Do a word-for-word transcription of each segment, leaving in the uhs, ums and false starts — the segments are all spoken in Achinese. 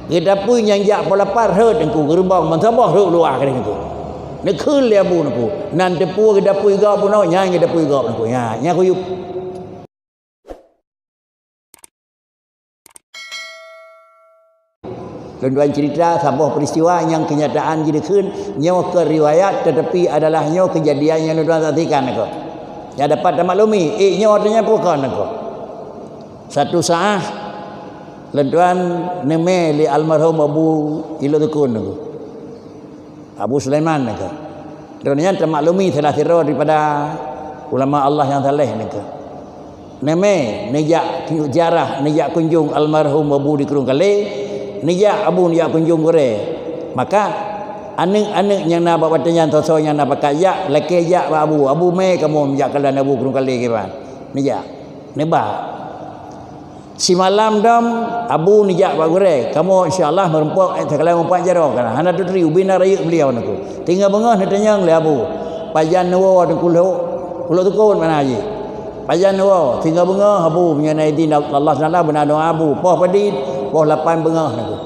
Geutapui nyang jak poh lapan rhot Teungku, geurubong meusaboh rhot luwah keudeh Teungku. Neukheun lé Abu Teungku, nan teupeu geutapui gob bunoe, nyan geutapui gob Teungku. Nyan, nyan kuyup. Lôn tuan cerita saboh peristiwa nyang kenyataan jideukeuen nyoe keu riwayat, tetapi adalah nyoe kejadian nyang lôn tuan saksikan Teungku. Nyang dapat tamaklumi, eh, nyoe artinya peue kon Teungku. Satu saat, lôn tuan neumè lé almarhum Abu Ilok Teukon Teungku. Abu Sulaiman Teungku. Droeneuh nyan tamaklumi salah sidroe daripada ulama Allah nyang saleh Teungku. Neumè, neujak ziarah, neujak kunjung almarhum Abu di Krueng Kalé, neujak Abu neujak kunjung gurèe. Maka, aneuk-aneuk nyang na bak watèe nyan, soe-soe nyang na pakat jak, lakèe jak bak Abu. Abu, mè kamoe jak kalon Abu Krueng Kalé kiban. Neujak. Neuba. Simalam dum, Abu neujak bak gurèe, kamoe insya Allah meurumpok, eh, teukalai meurumpok jaroe kana. Hana teuturi, ubé na rayeuk beliau Teungku. Singoh beungoh neutanyong lé Abu, "Pajan neuwoe Teungku Lhok, Lhok Teukon mana jih? Pajan neuwoe?" Singoh beungoh Abu, meunyoe na idhin Allah Taala, beuna doa Abu. Poh padit, poh lapan beungoh Teungku.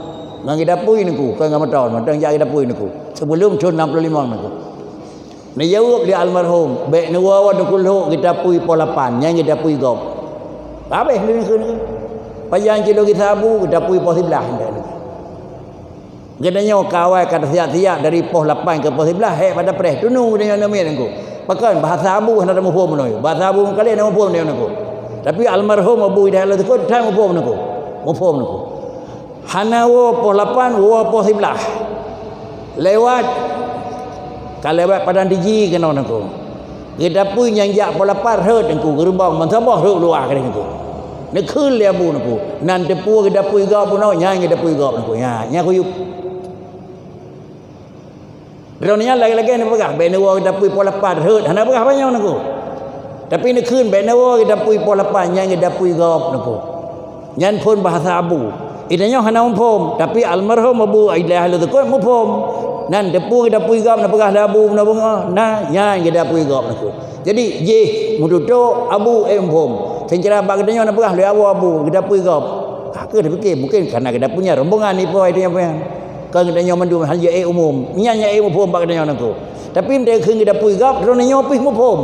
Ngon geutapui Teungku, kon ngon moto, moto jak geutapui Teungku. Sebelum thôn enam puluh lima Teungku. Neujaweueb lé almarhum, "Bèk neuwoe Teungku Lhok, geutapui poh lapan, nyan geutapui gob." Habéh lé neukheun. Pajan cit lôn gisa Abu, geutapui poh siblaih. Geutanyoe ka awai ka tasiap-siap dari poh lapan keu poh siblaih, hék bak tapreh. Tunu geutanyoe neumè Teungku. Pakon bahasa Abu hana tamuphom bunoe. Bahasa Abu Krueng Kalé na muphom Teungku. Tapi almarhum Abu Hidayat Lhok Teukon, that muphom Teungku. Muphom Teungku. Hana woe poh lapan, woe poh siblaih. Lewat, ka lewat Padang Tiji keunoe Teungku. Geutapui nyang jak poh lapan rhot Teungku, geurubong meusaboh rhot luwah keudeh Teungku. Neukheun lé Abu Teungku, nan teupeu geutapui gob bunoe, nyan geutapui gob Teungku. Nyan, nyan kuyup. Droeneuh nyan lagèe-lagèe neupeugah, "Bèk neuwoe geutapui poh lapan rhot," hana peugah panyang Teungku. Tapi neukheun, "Bèk neuwoe geutapui poh lapan, nyan geutapui gob Teungku." Nyan phon bahasa Abu. Geutanyoe hana muphom, tapi almarhum Abu Ilok Teukon muphom. Nan teupeu geutapui gob, neupeugah lé Abu bunoe beungoh, na, nyan geutapui gob Teungku. Jadi, jih meututoe Abu, eh, muphom. Seucara bak geutanyoe neupeugah lé Abu, Abu, geutapui gob. Ka keuh tapike, mungken kareuna geutapui nyan rombongan ipo geutanyoe peue nyan. Kon geutanyoe mandum hana jeuet umum. Nyan nyang ék muphom bak geutanyoe Teungku. Tapi meunyoe kheun geutapui gob, droeneuh nyoe pih muphom.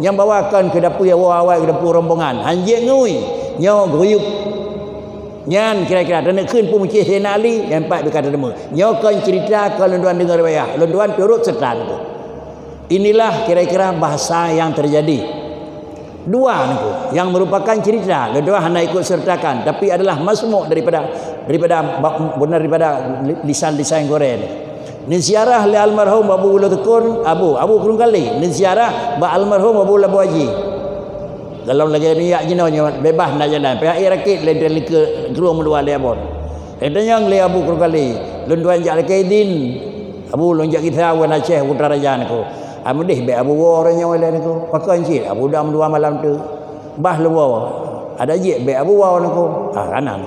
Nyang bahwa kon keu tapui awai-awai, geutapui rombongan. Hana jeuet ngui. Nyoe geuyup. Nyan kira-kira taneuk kheun peumucih Saidina Ali, nyang pat beuka tadeungoe. Nyoe kon cerita, kon lôn tuan deungoe riwayat. Lôn tuan turut serta Teungku. Inilah kira-kira bahasa yang terjadi. Dua Teungku, yang merupakan cerita, lôn tuan hana ikut sertakan, tapi adalah masmuk daripada, daripada ba-, beuna daripada li-, lisan-lisan gurèe ni. Neuziarah lé almarhum Abu Ilok Teukon, Abu, Abu Krueng Kalé, neuziarah bak almarhum Abu Labu Haji. Golom lagèe nyoe jak jinoe nyoe, beubaih na jalan, pih ék rakét lé, lé likot krueng meuluwa lé abon. Geutanyong lé Abu Krueng Kalé, "Lôn tuan jak lakèe idhin, Abu, lôn jak gisa wan Aceh, u Kutaraja Teungku." "Ah, meudeh bèk Abu woe uroe nyoe lé Teungku." "Pakon cit?" "Abu dong dua malam teuk." "Bah lôn woe." "Adak jeuet bèk Abu woe Teungku." "Ah, hana."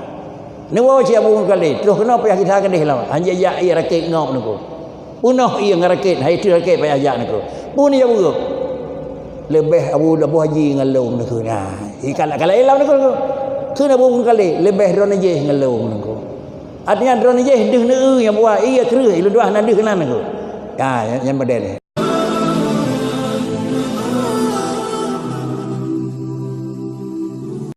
Neuwoe cit Abu Krueng Kalé, troh keunoe payah gisa keudeh lom. Hana jeuet jak ié rakét ngop Teungku. Peunoh ié ngon rakét, hai treuk rakét payah jak Teungku. Peue neujak beuet? "Leubeh Abu Labu Haji ngon lôn Teungku." Nah, ikalak-kalak ilom Teungku. Kheun Abu Krueng Kalé, "Leubeh droeneuh jéh ngon lôn Teungku." Artinya droeneuh jéh deuh neueu nyang buah, ié kreueh, ilôn tuan hana deuh nan Teungku. Ya, nyan, nyan model nyan.